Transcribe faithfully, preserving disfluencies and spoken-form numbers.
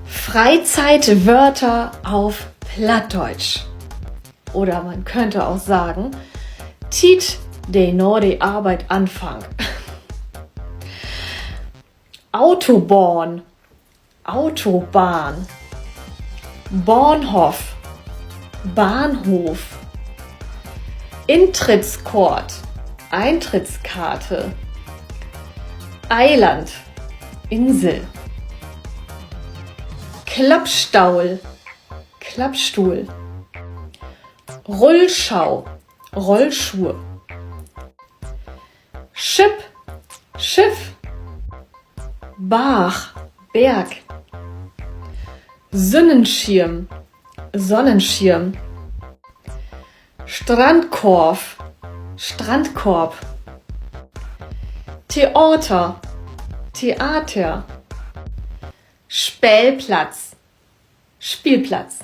Freizeitwörter auf Plattdeutsch. Oder man könnte auch sagen, Tiet, de na de Arbeit anfangt. Autobahn, Autobahn. Bahnhoff, Bahnhof. Intrittskort, Eintrittskarte. Eiland, Insel. Klappstaul, Klappstuhl. Rullschau, Rollschuhe. Schipp, Schiff. Barg, Berg. Sünnenschirm, Sonnenschirm. Strandkorf, Strandkorb. Theater, Theater. Speelplatz, Spielplatz.